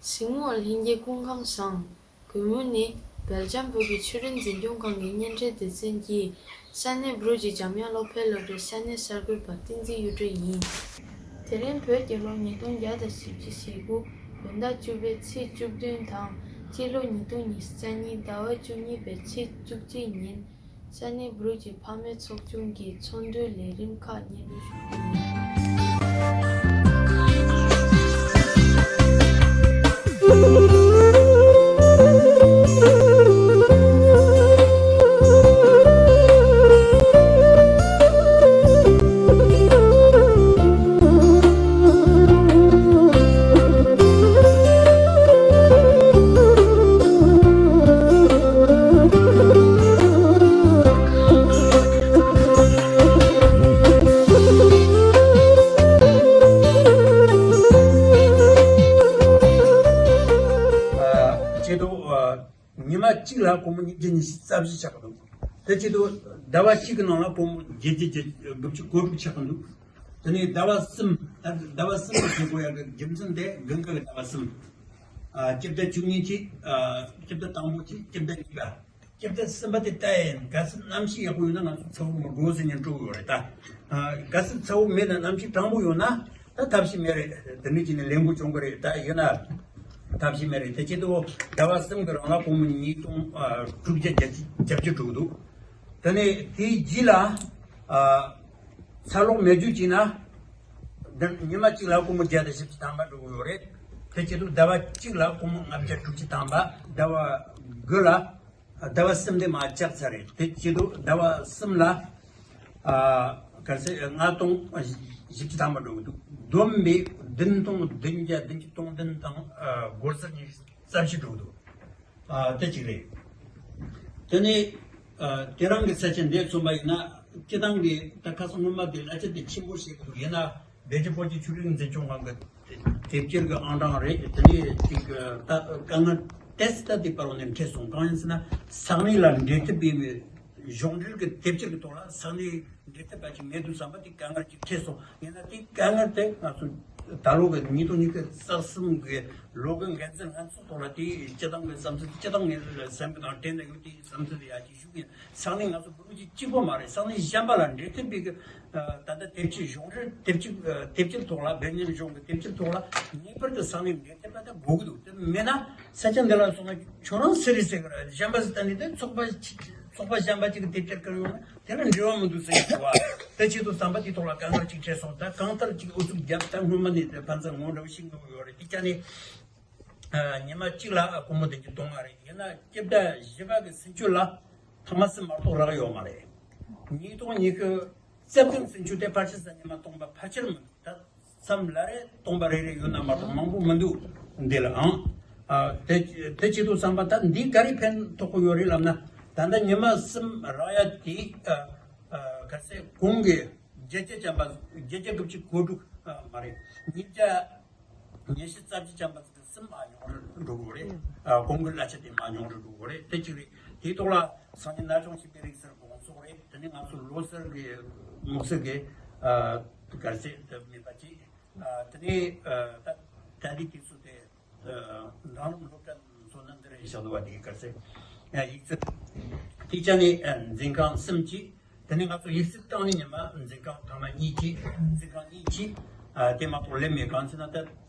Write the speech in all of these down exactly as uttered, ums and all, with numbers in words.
གཟིགས་མོ་བ་ལྷན་རྒྱས་སྐུ་ཁམས་བཟང་། གུས་མོ་ནི་སྦེལ་ཇམ་བོད་ཀྱི་ཆོས་རིག་འཛིན་སྐྱོང་ཁང་གི་བརྙན་འཕྲིན་སྡེ་ཚན་གྱི་ས་གནས་སྦྲུལ་གྱི་འཇམ་དབྱངས་སློབ་གྲྭའི་སློབ་གྲྭའི་ས་གནས་གསར་འགོད་པ་བསྟན་འཛིན་གཡུ་སྒྲོན་ཡིན། དེ་རིང་བོད་རྒྱལ་ལོ་ཉིས་སྟོང་བརྒྱ་དང་བཞི་བཅུ་ཞེ་དགུ་བོད་ཟླ་བཅུ་པའི་ཚེས་བཅུ་བདུན་དང་སྤྱི་ལོ་ཉིས་སྟོང་ཉི་ཤུ་རྩ་གཉིས་ཟླ་བ་བཅུ་གཉིས་པའི་ཚེས་བཅུ་གཅིག་ཉིན། ས་གནས་སྦྲུལ་གྱི་ཕ་མའི་ཚོགས་ཆུང་གི་ཚོགས་འདུའི་ལས་རིམ་ཁག་སྙན་སྒྲོན་ཞུ་རྒྱུ་ཡིན། ཆེད་དུ། ཉི་མ་གཅིག་ལ་སྒོར་མོ་ཉིས་བརྒྱ་ཉི་ཤུ་རྩ་བཞི་ཆགས་ཀྱི་འདུག་དེ་བྱེད་དུས་ཟླ་བ་གཅིག་གི་ནང་ལ་སྒོར་མོ་བརྒྱད་བརྒྱ་དགུ་བཅུ་གོ་དྲུག་ཆགས་ཀྱི་འདུག་དེ་ནས་ཟླ་བ་གསུམ། ཟླ་བ་གསུམ་གྱི་བྱེད་སྒོ་ཡག་གི་རྒྱུ་མཚན་དེ་དགུན་ཁ་གི་ཟླ་བ་གསུམ། ཨ། སྐྱིད་ཟླ་བཅུ་གཉིས་ཀྱི། ཨ། སྐྱིད་ཟླ་དང་པོ་གྱི་སྐྱིད་ཟླ་གཉིས་པ། སྐྱིད་ཟླ་གསུམ་པ་དེ་ལྟ་ཡིན། གལ་སྲིད་གནམ་གཤིས་ཡག་པོ་ཡོད་ན་ང་ཚོ་ཚ་བོ་མི་དགོས་ཟེར་ཉན་སྤྲོ་གི་ཡོད་རེད་ད། ཨ། གལ་སྲིད་ཚ་བོ་མེད་ན་གནམ་གཤིས་གྲང་པོ་ཡོད་ན། ད་ཐབས་ཤེས་མེད་རེད། དེ་འདྲ་བྱས་ནས་ལས་འགུལ་སྐྱོང་གི་རེད། ད་ཡིན་ན་ཐབས་ཤེས་མེད་རེད། དེ་བྱེད་དུས་ཟླ་བ་གསུམ་གྱི་རིང་ལ་སྒོར་མོ་ཉིས་སྟོང་དྲུག་བརྒྱ་བརྒྱད་ཅུ་དྲུག་འདུག་དེ་ནས་དེའི་རྗེས་ལ། ཨ། ཚ་གློག་མེད་རྒྱུ་བྱས་ན། འདི་ཉི་མ་གཅིག་ལ་སྒོར་མོ་བརྒྱ་དང་བཞི་བཅུ་ཐམ་པ་འགྲོ་གི་ཡོད་རེད། དེ་བྱེད་དུས་ཟླ་བ་གཅིག་ལ་སྒོར་མོ་ལྔ་བརྒྱ་དྲུག་ཅུ་ཐམ་པ། ཟླ་བ་དགུ་ལ། ཟླ་བ་གསུམ་དེ་མར་བཅག་ཚར་རེད། དེ་བྱེད་དུས་ཟླ་བ་གསུམ་ལ། ཨ། ག་ཚོད། ལྔ་སྟོང་བཞི་བཅུ་ཐམ་པ་འགྲོ་གི་འདུག་བསྡོམས་པས་བདུན་སྟོང་བདུན་བརྒྱ་བདུན་ཅུ་དོན་བདུན་དང་སྒོར་ས་ཉི་ཤུ་རྩ་བཞི་འགྲོ་གི་འདུག་ཨ། དེ་གཅིག་རེད། དེ་ནས། ཨ། དེ་རིང་གི་ས་ཆ་འདིར་མཚོན་པ་ཡིན་ན། སྤྱི་བཏང་གི་ད་ཁ་སང་སྔོན་མ་དེ་གླ་ཆ་དེ་ཆེན་པོ་བྱེད་དགོས་ཡིན་ན། བོད་ཀྱི་ཕོ་སྐྱེས་ཆོས་རིག་འཛིན་སྐྱོང་ཁང་གི་དེབ་སྐྱེལ་གྱི་ཨང་གྲངས་རེད། དེ་ནས་ཅིག་ད་དཀའ་ངལ་ཏོག་ཙམ་ད་དེ་བར་བ་ནས་འཕྲད་སོང་། གང་ཡིན་ཟེར་ན། ས་གནས་ལ་འབྲེལ་མཐུད་པའི་གཞུང་འབྲེལ་གྱི་དེབ་སྐྱེལ་གྱི་ཐོག་ལ་ས་གནས་འབྲེལ་མཐུད་པ་ཅིག་མེད་འདུག་བསམ་པ་དེ་དཀའ་ངལ་ཅིག་འཕྲད་སོང་། ཡིན་ན་དེ་དཀའ་ངལ་དེ་ང་ཚོ་ད་ལོ་གི་ཉིས་སྟོང་ཉི་ཤུ་རྩ་གསུམ་གི་ལོ་གི་འགན་འཛིན་ལྷན་ཚོགས་ཐོག་ལ་དེ་སྤྱི་བཏང་གི་བསམ་ཚུལ། སྤྱི་བཏང་ངས་སེམས་ཀྱི་ནང་དྲན་ནས་ཡོད། དེ་བསམ་ཚུལ་དེ་ཡར་ཅིག་ཞུ་གི་ཡིན། ས་གནས་ང་ཚོ་བོད་ཀྱི་གཅིག་པོ་མ་རེད། ས་གནས་གཞན་པ་ལ་འབྲེལ་མཐུད་པའི་གི། ཨ། ད་ལྟ་དེབ་སྐྱེལ་གཞུང་འབྲེལ་དེབ་སྐྱེལ། ཨ། དེབ་སྐྱེལ་ཐོག་ལ། བོད་མིའི་གཞུང་གི་དེབ་སྐྱེལ་ཐོག་ལ་ངེས་པར་དུ་ས་གནས་འབྲེལ་མཐུད་པ་དེ་དགོས་ཀྱི་འདུག་དེ་མེད་ན་ས་ཆ་འདི་ལ་སོང་ན་ཁྱོད་རང་སུ་རེད་ཟེར་གི་རེད། གཞན་པ་ཟེར་ལྟ་ནས་དེ་ཚོགས་པ་ཅིག་ཚོགས་པ་གཞན་པ་ཅིག་གི་དེབ་སྐྱེལ་གི་ཡོང་ན་དེ་ལ་འབྲེལ་བ་མི་འདུག་ཟེར་གི་འདུག་བ། དེ་ཆེད་དུ་བསམ་པ་དེའི་ཐོག་ལ་དཀའ་ངལ་ཅིག་འཕྲད་སོང་། ད་གང་ལྟར་ཅིག་ཨུ་ཚུགས་བརྒྱབ། ད་སྔོན་མ་ནས་དེ་ཕན་ཚུན་ངོ་འདྲ་བོ་ཞིག་འགྲོ་གི་ཡོད་རེད། དེ་ཆ་ནས། ཨ། ཉི་མ་གཅིག་ལ་སྒོར་མོ་བདུན་ཅུ་དོན་ལྔ་རེད། ཡིན་ན་སྐྱིད་ཟླ་བཞི་པ་གི་ཚེས་བཅུ་ལ་ཐེངས་མ་གསུམ་མ་གཏོགས་རག་ཡོད་མ་རེད། ཉིས་སྟོང་ཉི་ཤུ་རྩ་བདུན་ཚེས་བཅུ་དེ་ཕལ་ཆེར་ས་ཉི་མ་སྟོང་པ་ཕལ་ཆེར་མི་འདུག་ད་མཚམས་ལ་རེ་སྟོང་པ་རེ་རེ་ཡོད་ན་མ་གཏོགས་མང་པོ་མི་འདུག་འདི་ལ་ཨང་། ཨ། དེ་དེ་བྱེད་དུས་བསམ་པ་ད་འདི་ག་རེ་ཕན་ཐོགས་ཀྱི་ཡོད་རེད་ལབ་ན། ད་ལྟ་ཉི་མ་གསུམ་རག་ཡ་དེ། ཨ། ཨ། ག་ཚད་གོང་གི་བརྒྱད་བརྒྱ་ཅན་པ། བརྒྱད་བརྒྱ་དགུ་བཅུ་གོ་དྲུག་ཨ། མ་རེད། ཉིས་བརྒྱ། ཉི་ཤུ་རྩ་བཞི་ཅན་པ་ཟིག་གསུམ་མ་ཉུང་རུ་འགྲོ་དགོས་རེད། ཨ། གོང་གི་གླ་ཆ་དེ་མ་ཉུང་རུ་འགྲོ་དགོས་རེད། དེ་གཅིག་རེད། དེའི་ཐོག་ལ་སང་ཉིན་ན་ཆུང་བྱིས་པའི་རིག་གསར་དགོང་ཚོགས་རེད། དེ་ནས་ང་ཚོ་ལོ་གསར་གི་དམིགས་བསལ་གི། ཨ། གར་རྩེད་དུ་མིན་པ་ཅིག་ཨ། དེ་ནས། ཨ། ད་ད་ལྟའི་དུས་ཚོད་དེ། ཨ། འབྲིང་རིམ་སློབ་གྲྭ་ཚོ་ནང་འདི་རེད་བཞག་འདུག་བ། དེ་གར་རྩེད། ཡིག་རྩིས། དེ་ཆ་ནས། ཨ། འཛིན་ཁང་གསུམ་གཅིག་དེ་ནས་ང་ཚོ་ཡིག་རྩིས་བཏང་ནས་ཉི་མ་འཛིན་ཁང་ཐེངས་མ་གཉིས་གཅིག་འཛིན་ཁང་གཉིས་གཅིག་ཨ། དེ་མ་གཏོགས་ལས་མེད། གང་ཟེར་ན་ད་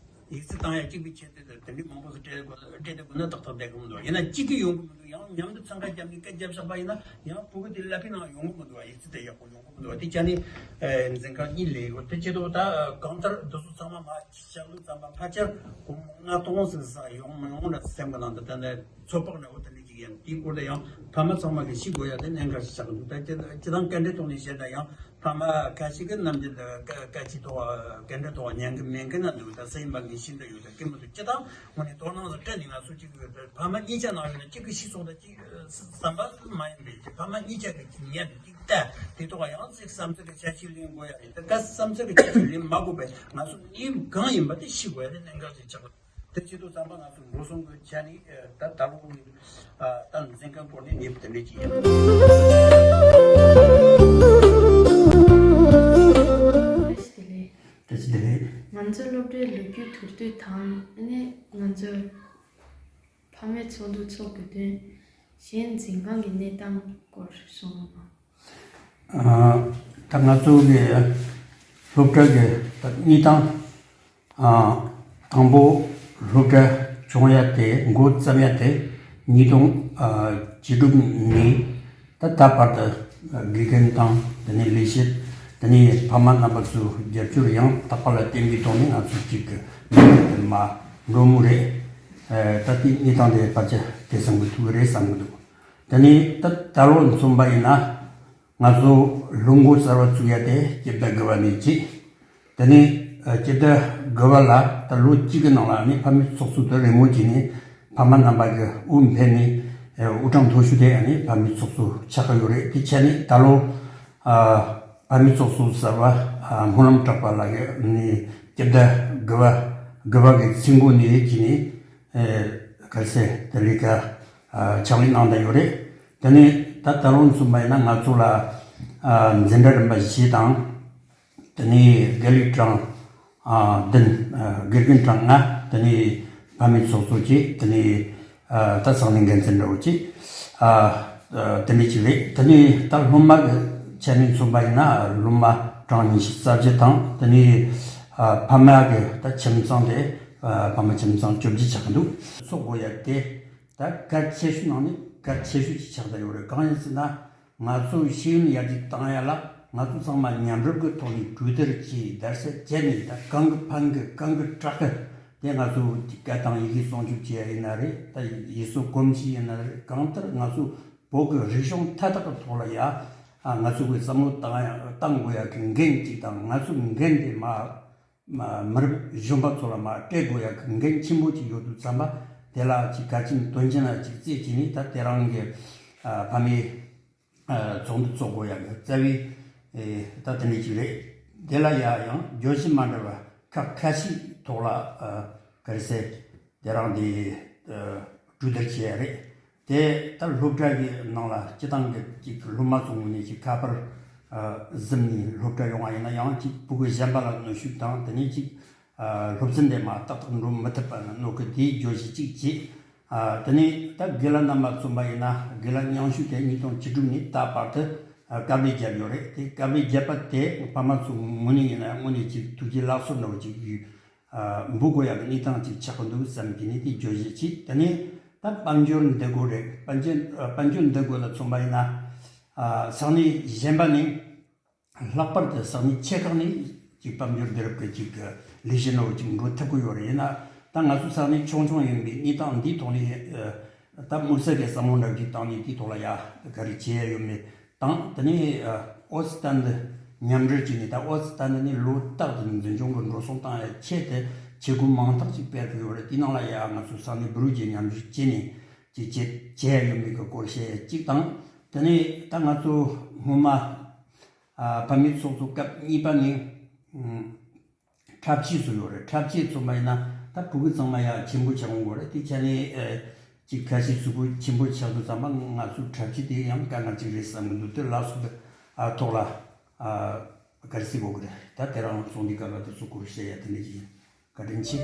ཡིག་རྩིས་བཏང་ཡ་གཅིག་པའི་ཆེད་དུ་དེ་འདྲའི་མང་པོ་ཞིག་སྤྲད་དགོས། སྤྲད་དགོས་ན་ཏག་ཏག་བསྡད་གི་མི་འདུག་ཡིན་ན་གཅིག་གིས་ཡོང་གི་མི་འདུག་ཡང་མཉམ་དུ་འཚང་ཁ་བརྒྱབ་ནས་སྐད་རྒྱབ་བཞག་པ་ཡིན་ན་ཡང་ཕྲུ་གུ་དེ་ཀླད་པའི་ནང་ཡོང་གི་མི་འདུག་ཡིག་རྩིས་དེ་ཡག་པོ་ཡོང་གི་མི་འདུག་དེ་ཆ་ནས། ཨ། འཛིན་ཁང་གཉིས་ལས་ཡོད། དེ་བྱེད་དུས་ད་གང་ལྟར་འདི་ཚོ་ཚང་མ་མ་ཞབས་ལུགས་ཙམ་པ་ཕལ་ཆེར་སྒོར་མོ་ལྔ་སྟོང་ཟིག་ཟ་ཡོང་མི་ཡོང་འདྲ་སེམས་ཀྱི་ནང་དུ་ད་ནས་ཚོད་དཔག་འདྲ་བོ་དེ་འདྲ་ཅིག་ཡིན། དེའི་སྐོར་དུ་ཡང་ཕ་མ་ཚང་མ་གིས་ཤེས་དགོས་ཡ་དེ་གནད་འགག་ཞིག་ཆགས་ཀྱི་འདུག་ད་སྤྱི་སྤྱི་བཏང་སྐད་འཕྲིན་ཐོག་ནས་བཤད་ན་ཡང་ཕ་མ་ཁ་ཤས་ཀྱིས་ནམ་རྒྱུན་དུ་སྐད་སྐད་ཆའི་ཐོག་སྐད་འཕྲིན་ཐོག་ཉན་གི་མེད་མཁན་ན་འདུག་ད་སུ་ཡིན་པ་ངས་ཤེས་འདོད་ཡོད། ད་སྐད་མི་འདུག་སྤྱི་བཏང་དངོས་གནས་དོ་སྣང་ཟིག་སྤྲད་ནས་ང་ཚོ་གཅིག་ཕ་མ་གཉིས་ཆ་ནང་ཡོད་ན་གཅིག་གིས་ཤེས་སོང་ད་གཅིག་བསམ་པ་མ་ཡིན་པའི་ཕ་མ་གཉིས་ཆ་གིས་གཅིག་ཉན་དུ་གཅིག་ལྟ། དེ་ཐོག་ཡང་ཅིག་བསམ་ཚུལ་གྱི་ཆ་ཤས་ལེན་དགོས་ཡ་རེད། ད་ག་བསམ་ཚུལ་གྱི་ཆ་ཤས་ལེན་མ་དགོས་པའི་ང་ཚོ་གནས་བབ་གང་ཡིན་པ་དེ་ཤེས་དགོས་ཡ་དེ་གནད་འགག་ཅིག་ཆགས། དེ་བྱེད་དུས་ཙམ་པ་ང་ཚོ་འགྲོ་སོང་གི་ཆ་ནས་ད་ད་ལོ་ནི་ད་འཛིན་ཁང་སྐོར་ནས་གནས་བབ་དེ་འདྲ་ཅིག་ཡིན། བཀྲ་ཤིས་བདེ་ལེགས། བཀྲ་ཤིས་བདེ་ལེགས། ང་ཚོའི་སློབ། སློབ་གྲྭའི་ལོ་རྒྱུས་དུས་དེབ་དང་ཨ་ནི་ང་ཚོའི་ཕ་མའི་ཚོགས་འདུ་འཚོགས་དགོས་དོན། གཞན་འཛིན་ཁང་གི་གནས་སྟངས་སྐོར་གསུངས་རོགས་གནང་། ཨ། ད་ང་ཚོ་གི་སློབ་གྲྭ་གི་ད་གནས་སྟངས། ཨ། དང་པོ་སློབ་གྲྭ་བྱུང་ཡ་དེ་འགོ་བརྩམས་ཡ་དེ་ཉིས་སྟོང་ཨ་བཅུ་དྲུག་ནས་ད་ད་བར་དུ་དགེ་རྒན་དང་དེ་ནས་ལས་བྱེད། དེ་ནས་ཕ་མ་རྣམ་པ་ཚོའི་རྒྱབ་སྐྱོར་ཡང་དག་པ་ལ་བརྟེན་པའི་ཐོག་ནས་ང་ཚོ་གཅིག་གི་མ་འགྲོ་མུ་རེད། ཨ། ད་དེ་གནས་སྟངས་དེ་ཕལ་ཆེར་དེ་བཟང་པོ་ཐུག་གི་རེད་བསམ་གི་འདུག་དེ་ནས་ད་ད་ལོ་མཚོན་པ་ཡིན་ན། ང་ཚོ་སློབ་འགོ་གསར་བ་བཙུགས་ཡ་དེ་སྤྱི་ཟླ་དགུ་པ་ནས་བྱས། དེ་ནས་ཨ་སྤྱི་ཟླ་དགུ་པ་ལ་ད་ལོ་གཅིག་གི་ནང་ལ་ནི་ཕ་མའི་ཚོགས་གཙོ་དེ་རེས་མོས་བྱས་ནས་ཕ་མ་རྣམ་པ་གི་དབུ་འཕེན་ནས། ཨ། དབུ་གྲངས་མཐོ་ཤོས་དེ་ཨ་ནི་ཕ་མའི་ཚོགས་གཙོ་ཆགས་ཀྱི་ཡོད་རེད། དེ་བྱས་ནས་ད་ལོ་ཨ་ཕ་མའི་ཚོགས་གཙོ་གསར་བ་ཨ་སྨོན་ལམ་གྲགས་པ་ལགས་ཀྱིས་ནི་སྤྱི་ཟླ་དགུ་པ་དགུ་པ་གི་ཚེས་འགོ་ནས་བྱས་ནས། ཨེ། གལ་སྲིད་དེ་ལས་ཀ་ཨ་ཕྱག་ལས་གནང་བསྡད་ཡོད་རེད། དེ་ནས་ད་ད་ལོ་མཚོན་པ་ཡིན་ན་ང་ཚོ་ལ་ཨ་འཛིན་གྲྭ་རིམ་པ་བཞི་དང་། དེ་ནས་དགེ་ལས་གྲངས་ཨ་བདུན། ཨ་དགེ་རྒན་གྲངས་ལྔ། དེ་ནས་ཕ་མའི་ཚོགས་གཙོ་བཅས། དེ་ནས་ཨ་ད་ས་གནས་འགན་འཛིན་འདྲ་བོ་བཅས། ཨ་ཨ་དེ་འདྲ་ཅིག་རེད། དེ་ནས་ད་སློབ་མ་གི་ཆ་ནས་མཚོན་པ་ཡིན་ན་སློབ་མ་གྲངས་ཉི་ཤུ་རྩ་བརྒྱད་དང་། དེ་ནས་ཨ་ཕ་མ་གི་ད་ཁྱིམ་ཚང་དེ། ཨ་ཕ་མ་ཁྱིམ་ཚང་བཅོ་བརྒྱད་ཆགས་ཀྱི་འདུག་ཚོགས་དགོས་ཡ་དེ་ད་གལ་ཆེ་ཤོས་ནང་ནས་གལ་ཆེ་ཤོས་ཅིག་ཆགས་བསྡད་ཡོད་རེད། གང་ཡིན་ཟེར་ན། ང་ཚོ་ཤེས་ཡོན་ཡར་རྒྱས་བཏང་ཡ་ལ་ང་ཚོ་ཚང་མ་མཉམ་རུབ་ཀྱི་ཐོག་ནས་གྲོས་བསྡུར་གྱིས་བརྡར་ཤ་བཅད་ནས། ད་གང་གི་ཕན་གི་གང་གི་དྲག་གི་དེ་ང་ཚོ་སྐད་དང་ཡི་གེ་སྲུང་སྐྱོབ་བྱེད་ཡ་ཡིན་ན་རེད། ད་ཡུལ་སྲོལ་གོམས་གཤིས་ཡིན་ན་རེད། གང་ལྟར་ང་ཚོ་བོད་ཀྱི་རིག་གཞུང་མཐའ་དག་གི་ཐོག་ལ་ཡ། ཨ་ང་ཚོ་གི་བསམ་བློ་བཏང་ཡ་བཏང་དགོས་ཡ་གི་འགན་གཅིག་དང་། ང་ཚོའི་འགན་དེ་མ་མ་མི་རབས་གཞོན་པ་ཚོ་ལ་མ་སྤྲད་དགོས་ཡ་གི་འགན་ཆེན་པོ་ཅིག་ཡོད་དུས་ཙམ་པ། དེ་ལ་ཅིག་གལ་ཆེན་དོན་ཆེན་ལ་ཅིག་བརྩིས་བྱས་ནས། ད་དེ་རང་གི་ཨ་ཕ་མའི་ཨ་ཚོགས་འདུ་ཚོགས་དགོས་ཡ་གི་རྩ་བའི་ཨེ་ད་དེ་འདྲ་ཅིག་རེད། དེ་ལ་ཡ་ཡང་བརྗོད་གཞི་མ་འདྲ་བ་ཁག་ཁ་ཤས་ཐོག་ལ་ཨ་ག་རེ་ཟེར། དེ་རང་དེ་ཨ་གྲོས་བསྡུར་བྱས་ཡ་རེད། དེ་ལྟར་སློབ་གྲྭ་གི་ནང་ལ་སྤྱི་བཏང་གི་ཅིག་སློབ་མ་ཚོ་ངོས་ནས་ཅིག་ཁ་པར་ཨ་གཟིམ་ནས་སློབ་གྲྭ་ཡོང་བ་ཡིན་ན། ཡང་ཅིག་ཕྲུ་གུ་གཞན་པ་ལ་གནོན་ཤུགས་དང་། དེ་ནས་ཅིག་ཨ་སློབ་ཚན་དེ་མ་ཏག་ཏག་འགྲོ་མི་ཐུབ་པ་ནི་གནོད་གི། དེའི་བརྗོད་གཞི་གཅིག་བྱས། ཨ་དེ་ནས་ད་དགེ་ལགས་རྣམ་པ་མཚོན་པ་ཡིན་ན། དགེ་ལགས་མཉམ་ཞུགས་དེ་ཉིས་སྟོང་བཅུ་དྲུག་ནས་ད་བར་དུ་ཨ་དཀའ་ལས་བརྒྱབ་ཡོད་རེད། དེ་དཀའ་ལས་བརྒྱབ་པ་དེ་ཕ་མ་ཚོ་ངོས་ནས་ཡིན་ན་དངོས་གནས་ཅིག་ཐུགས་རྗེ་ལགས་སོ་འདྲ་བོ་ཅིག་ཡོད། ཨ་འབུལ་དགོས་ཡག་གི་གནས་སྟངས་ཅིག་ཆགས་ཀྱི་འདུག་བསམ་གྱི་ནས་དེ་བརྗོད་གཞི་བྱས། དེ་ནས་ད་དཔལ་འབྱོར་འདུ་འགོད་རེད། དཔལ་འབྱོར་ཨ་དཔལ་འབྱོར་འདུ་འགོད་ལ་མཚོན་པ་ཡིན་ན། ཨ་ས་གནས་གཞན་པ་ནས། ལྷག་པར་དུ་ས་གནས་ཆེ་ཁག་ནས་ཅིག་དཔལ་འབྱོར་འདི་རབས་ཀྱི་ཅིག་ལས་གཞི་འདྲ་བོ་ཅིག་འགྲོ་ཐུབ་ཀྱི་ཡོད་རེད། ཡིན་ན་ད་ང་ཚོ་ས་གནས་ཆུང་ཆུང་ཡིན་པའི་གནས་སྟངས་འདིའི་ཐོག་ནས། ཨ་ད་དམིགས་བསལ་གྱི་བསམ་བློ་འདྲ་བོ་ཅིག་བཏང་ནས་དེའི་ཐོག་ལ་ཡ་ག་རེ་བྱེད་ཡ་ཡོད་མེད་དང་། དེ་ནས་ཨ་ཨོ་སི་ཏན་ཏི་མཉམ་འབྲེལ་བྱས་ནས། ད་ཨོ་སི་ཏན་ཏི་ནི་ལོ་རྟག་ཏུ་འཛིན་སྐྱོང་གི་འགྲོ་སོང་བཏང་ཡ་ཆེད་དུ་བྱེད་སྒོ་མང་དག་ཅིག་སྤེལ་གྱི་ཡོད་རེད། དེའི་ནང་ལ་ཡ་ང་ཚོ་ས་གནས་བུ་རུ་བརྒྱུད་མཉམ་ཞུགས་བྱས་ནས་ཅིག་བྱེད་བྱེད་ཡ་ཡོད་མེད་ཀྱི་སྐོར་བཤད་ཡ་གཅིག་དང་། དེ་ནས་ད་ང་ཚོ་སྔོན་མ། ཨ་ཕ་མའི་ཚོགས་གཙོ་སྐབས་གཉིས་པ་ནས་ཨ་འཁྲབ་ཆས་བཟོས་ཡོད་རེད། འཁྲབ་ཆས་ཚོ་མ་ཡིན་ན་ད་ཕྲུ་གུ་ཚང་མ་ཡ་ཆེན་པོ་ཆགས་འོང་གི་རེད། དེ་ཆ་ནས་ཨ་ཅིག་ཁ་ཤས་གཟུགས་པོ་ཆེན་པོ་ཆགས་དུས་ཙམ་པ་ང་ཚོའི་འཁྲབ་ཆས་དེ་ཡང་དཀའ་ངལ་ཅིག་རེད་བསམ་གི་འདུག་དེ་ལ་སོགས་པའི་ཨ་ཐོག་ལ་ཨ་ག་རེ་ཟེར་དགོས་ཀྱི་རེད། ད་དེ་རང་ཚོགས་འདུའི་སྐབས་ལ་དེ་ཚོ་སྐོར་བཤད་ཡ་དེ་འདྲ་ཅིག་ཡིན། བཀའ་དྲིན་ཆེ།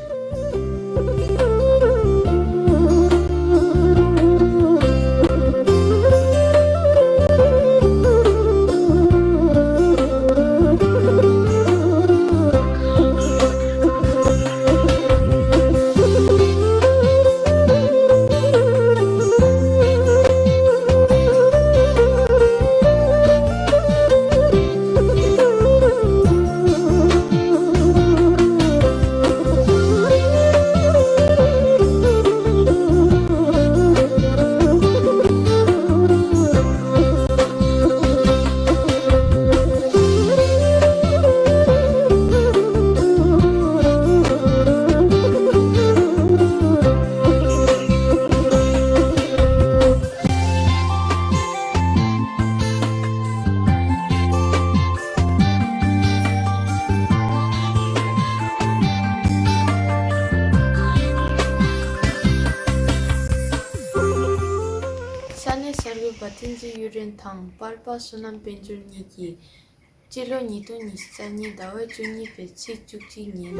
ས་གནས་གསར་འགོད་པ་བསྟན་འཛིན་གཡུ་སྒྲོན་དང་པར་པ་བསོད་ནམས་དཔལ་འབྱོར་གཉིས་ཀྱིས། སྤྱི་ལོ་ཉིས་སྟོང་ཉི་ཤུ་རྩ་གཉིས་ཟླ་བ་བཅུ་གཉིས་པའི་ཚེས་བཅུ་གཅིག་ཉིན།